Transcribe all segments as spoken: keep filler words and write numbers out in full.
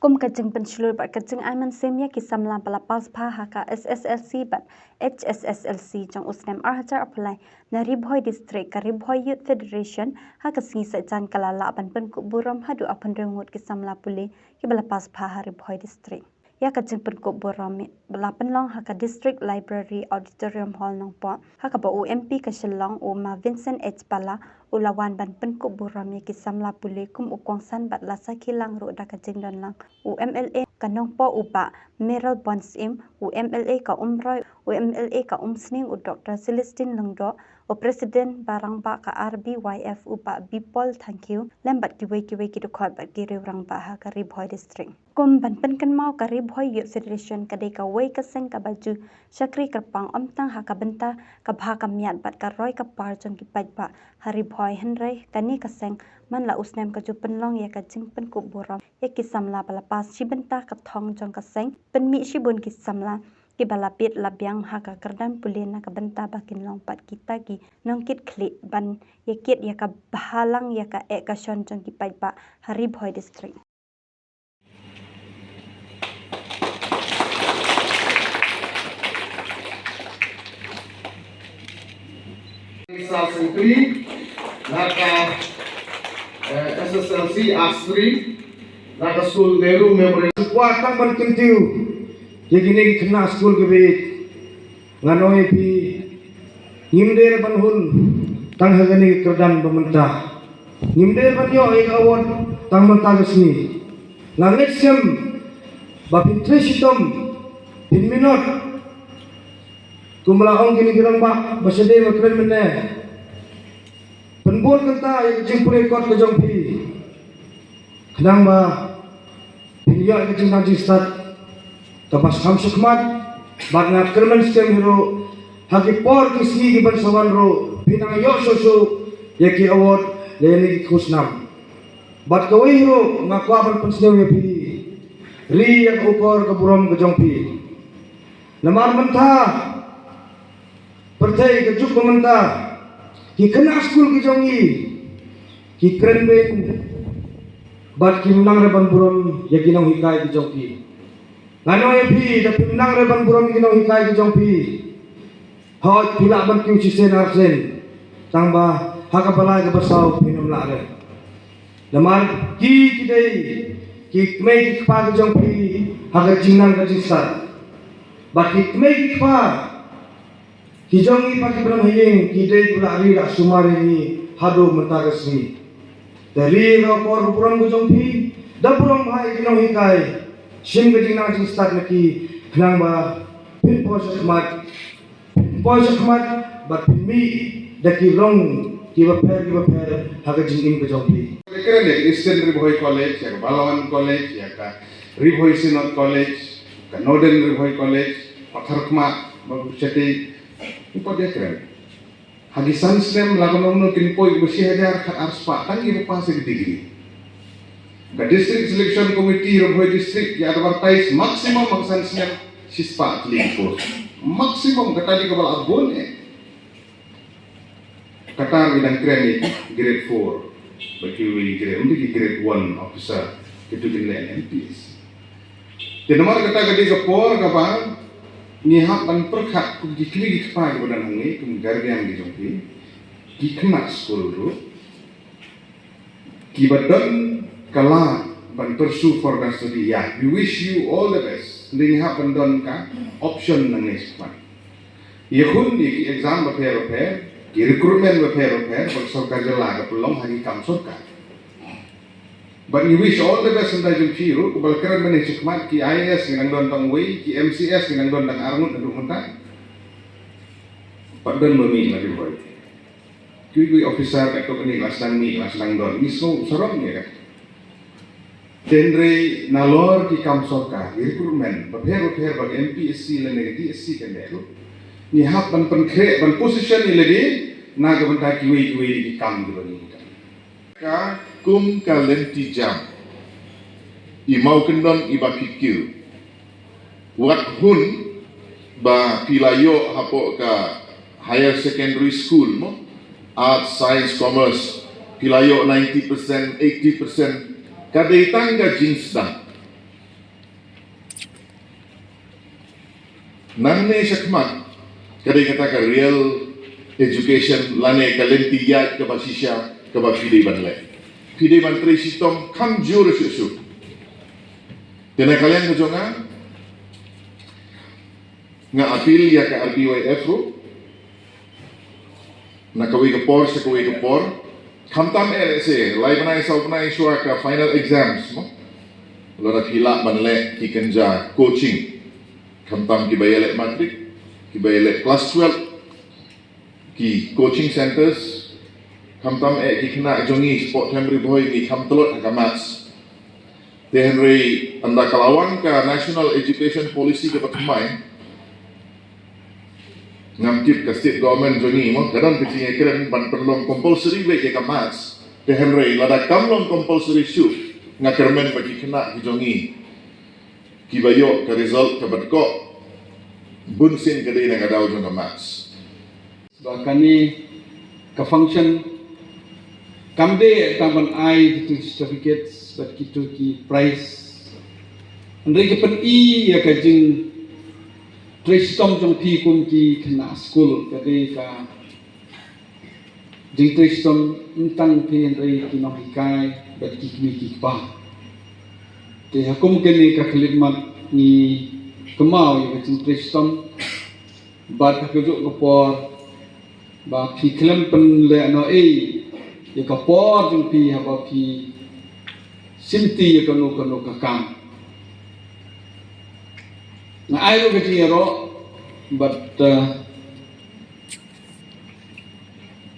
Kum ka jingpynshlur bad ka jingai mynsiem ïa ki samla ba la pass bha ha ka S S L C bad H S S L C jong u snem ar hajar arphew lai, na Ri Bhoi District, ka Ri Bhoi Youth Federation ha ka sngi Saitjaiñ ka la lah ban pynkup burom haduh arphew hynriew ngut ki samla pule kiba la pass bha ha Ri Bhoi District. Ïa ka jingpynkup burom ba la pynlong ha ka District Library Auditorium Hall Nongpoh, ha kaba u M P ka Shillong, u Ma Vincent H Pala, u la wan ban pynkup burom ïa ki samla pule kum u kongsan bad la sakhi lang ruh da ka jingdon lang u M L A ka Nongpoh, u Bah Mayralborn Syiem, u M L A ka Umroi, u M L A ka Umsning, u Doktor Celestine Lyngdoh, u President ba rangbah ka R B Y F, u Bah Bipol Thangkhiew, lem bad kiwei kiwei ki dkhot bad ki riew rangbah ha ka Ri Bhoi District. Kum ban pynkynmaw, ka Ri Bhoi Youth Federation ka dei kawei ka seng kaba ju shakri kyrpang ym tang ha ka bynta ka bha ka miat bad ka roi ka par jong ki paidbah ha Ri Bhoi, hynrei kane ka seng man la u snem ka ju pynlong ïa ka jingpynkup burom ïa ki samla ba la pass. Shi bynta ka thong jong ka seng, pynmih shibun ki samla kiba la peit la biang ha ka kyrdan pule na ka bynta ba kin long pat kita ki nongkit khlieh ban ïa kit ïa ka bhalang ïa ka eh ka shon jong ki paidbah ha Ri Bhoi District. Sa sentri na ka, eh, S S L C Astri na ka skul Nehru Memorial. Kwah tang ban kyntiew ïa kine ki khynnah skul kiba ïeit. Nga ong ïa phi, ngim dei ban hun tang ha kane ka kyrdan ba mynta. Ngim dei ban ïoh ïa ka award tang mynta ka sngi. Nga ngeit skhem ba phin trei shitom, phin minot. Kum la ong kine ki rangbah ba shadei ba kren mynne, pynbud kynta ïa ka jingpyrkhat ka jong phi. Khnang ba phin ïoh ïa ka jingnang jingstad kaba skhem shakhmat, bad nga kyrmen skhem hi ruh ha ki por ki sngi kiban sa wan ruh phin nang ïoh shuh shuh ïa ki award lane ki khusnam. Bad kawei hi ruh nga kwah ban pynsngew ïa phi, ri ïa ka ukor ka burom ka jong phi. Namar mynta pyrthei ka juk ba mynta, ki khynnah skul ki jong ngi ki kren beiñ bad kim nang re ban burom ïa ki nonghikai ki jong ki. Nga ong ïa phi, da phim nang re ban burom ïa ki nonghikai ki jong phi, hooid phi lah ban kiew shisien arsien, tang ba ha kaba lai kaba saw phin ym lah re. Namar ki, ki dei ki kmie ki kpa ki jong phi ha ka jingnang ka jingstad. Bad ki kmie ki kpa ki jong ngi pat kiba don ha ïing, ki dei kiba la ri la sumar ïa ngi haduh mynta ka sngi. Te ri ïa ka ukor ka burom ka jong phi, da burom bha ïa ki nonghikai, shim ka jingnang jingstad na ki, khnang ba phin poi shakhmat, poi shakhmat bad phin mih da ki rong kiba pher kiba pher ha ka jingim ka jong phi. Ka kren ïa ka Eastern Ri Bhoi College, ïa ka Balawan College, ïa ka Ri Bhoi Synod College, ka Northern Ri Bhoi College, Patharkhmah, Mawshatei, u pat ïa kren. Ha ki san snem la ka nongno kin poi kiba shi hajar khat ar spah tang kiba pass ïa ka degree. Ka District Selection Committee Ri Bhoi District ki advertise maximum ha ka san snem shispah tylli ki post. Maximum, kata dei kaba la bun eh. Kata ngi dang kren ïa ki grade four bad kiwei ki grade, ym dei ki grade one officer, kitu kin leh M P S. Te namar kata ka dei ka por kaba ngi hap ban pyrkhat kum ki kmie ki kpa kiba don hangne, kum guardian ki jong phi, ki khynnah skul ruh kiba don ka lad ban pursue further study, ïa, we wish you all the best. Ngi hap ban don ka option nangne shakhmat. Ïa khun ïa ki exam bapher bapher, ki recruitment bapher bapher ba ka sorkar jylla ka pynlong ha ki kam sorkar. Bad ngi wish all the best ynda jong phi ruh, kaba la kren mynne shakhmat, ki I A S ngi nang don tang wei, ki M C S ngi nang don tang arngut naduh mynta. Bad don ba mih na Ri Bhoi. Kiwei kiwei officer katto katne la sdang mih, la sdang don, ngi sngew sarong ïa ka. Hynrei nalor ki kam sorkar, ki recruitment bapher bapher ba ka M P S C lane ka D S C kan leh ruh, ngi hap ban pynkhreh, ban position ïa lade na ka bynta kiwei kiwei ki kam kiba ngi. Ka kum ka lynti jam, i mawkyndon iba phi kiew. Wat hun ba phi la ïoh hapoh ka higher secondary school mo, arts, science, commerce, phi la ïoh ninety percent, eighty percent, ka dei tang ka jingsdang. Nangne shakhmat ka dei kata ka real education lane ka lynti ïaid kaba shisha kaba phi dei ban leh. Phi dei ban trei shitom kham jur shuh shuh. Te na ka liang ka jong nga, nga appeal ïa ka R B Y F ruh, na kawei ka por sha kawei ka por. Khamtam eh, let's say, lai bnai saw bnai shuwa ka final exams mo, lada phi lah ban leh ki kynja coaching, khamtam kiba ïaleh matric, kiba ïaleh class twelve, ki coaching centres. Khamtam eh ki khynnah jong ngi shapoh Them Ri Bhoi ngi kham tlot ha ka maths. Te hynrei ynda ka la wan ka National Education Policy kaba thymmai, ngam tip ka state government jong ngi mo ka don ka jingïakren ban pynlong compulsory beit ïa ka maths. Te hynrei lada kam long compulsory shuh, nga kyrmen ba ki khynnah ki jong ngi kiba ïoh ka result kaba dkoh, bunsien ka dei na ka daw jong ka maths. Ba kane ka function kam dei tang ban ai kitu certificates bad kitu ki prize. Hynrei ka pyni ïa ka jingtrei shitom jong phi kum ki khynnah skul, ka dei ka jingtrei shitom ym tang phi hynrei ki nonghikai bad ki kmie ki kpa. Te ha kum kane ka khyllipmat ngi kynmaw ïa ka jingtrei shitom bad ha kajuh ka por ba phi khlem pynlehnohei ïa ka por jong phi haba phi shimti ïa kano kano ka kam. Nga ai ruh ka jingïaroh bad, eh,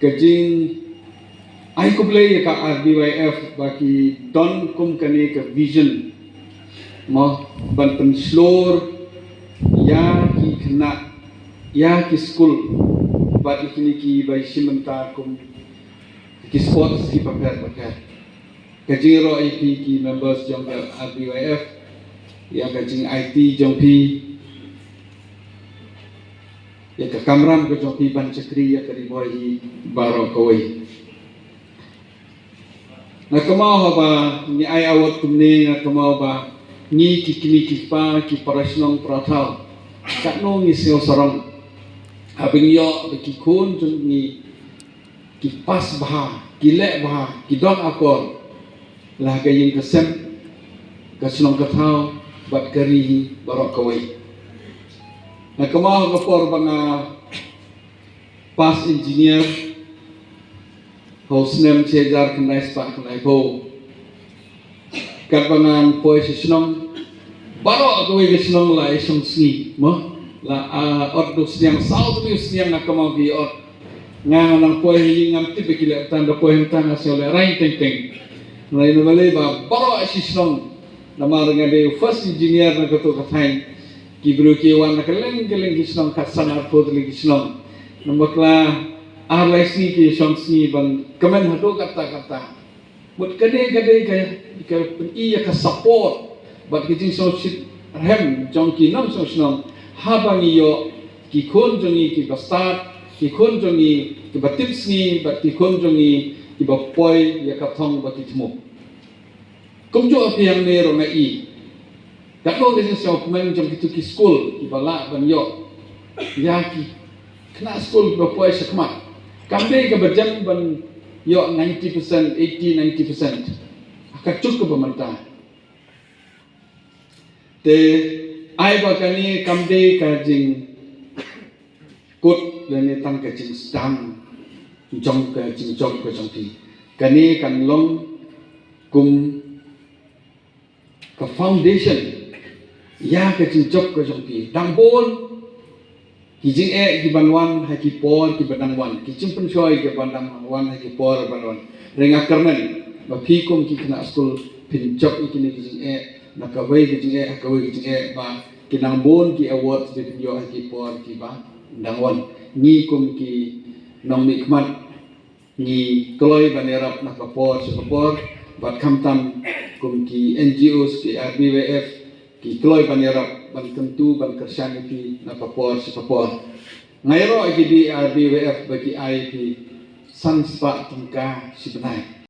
ka jingai khublei ïa ka R B Y F ba ki don kum kane ka vision mo ban pynshlur ïa ki khynnah, ïa ki skul bad ïa kine kiba shim bynta kum ki sports kiba pher ba pher. Ka jingïaroh ïa phi ki members jong ka R B Y F, ïa ka jingaiti jong phi, ïa ka kamram ka jong phi ban shakri ïa ka Ri Bhoi hi baroh kawei. Nga kynmaw haba ngi ai award kumne, nga kynmaw ba ngi ki kmie ki kpa, ki para shnong para thaw, katno ngi sngew sarong haba ngi ïoh ba ki khun jong ngi ki pass bha, ki leh bha, ki don akor la ka ïing ka sem, ka shnong ka thaw bad ka ri hi baroh kawei. Nga kynmaw ha ka por ba nga pass engineer ha u snem shi hajar khyndai spah khyndai phew. Katba ngan poi sha shnong, baroh kawei ka shnong la ïa shong sngi mo, la, ah, ot da u sniang, saw tylli u sniang nga kynmaw ki ot. Nga nang poi ha ïing ngam tip ba ki leh tang, da poi hangta nga sngew lehrain teng teng. Nga ïa balei ba baroh shi shnong, namar nga dei u first engineer na kato ka thaiñ. Ki briew ki wan na kylleng kylleng ki shnong, khatsan arphew tylli ki shnong. Namar kla ar lai sngi ki shong sngi ban kmen haduh katta katta. Bad ka dei, ka dei ka, ka pyni ïa ka support bad ka jingsngewsih rhem jong ki nongshong shnong haba ngi ïoh ki khun jong ngi kiba stad, ki khun jong ngi kiba tip sngi bad ki khun jong ngi kiba poi ïa ka thong ba ki thmu. Kumjuh phi hangne ruh nga i katno ka jingsngewkmen jong kitu ki skul kiba lah ban ïoh ïa ki khynnah skul kiba poi shakhmat. Kam dei kaba jan ban ïoh ninety percent, eighty, ninety percent ha ka juk kaba mynta. Te ai ba kane kam dei ka jingkut lane tang ka jingsdang jong ka jingjop ka jong phi. Kane kan long kum ka foundation ïa ka jingjop ka jong phi. Dang bun ki jingeh ki ban wan ha ki por kiba dang wan, ki jingpynshoi ki ban dang wan ha ki por ban wan. Hynrei nga kyrmen ba phi kum ki khynnah skul phin jop ïa kine ki jingeh na kawei ka jingeh ha kawei ka jingeh, ba ki nang bun ki awards ba phin ïoh ha ki por kiba dang wan. Ngi kum ki nongmihkhmat ngi kloi ban ïarap na ka por sha ka por, bad khamtam kum ki N G Os, ki R B Y F, ki kloi ban ïarap ban kyntu ban kyrshan ïa phi na ka por sha ka por. Nga ïaroh ïa ki R B Y F ba ki ai ïa phi san spah tyngka shi bnai.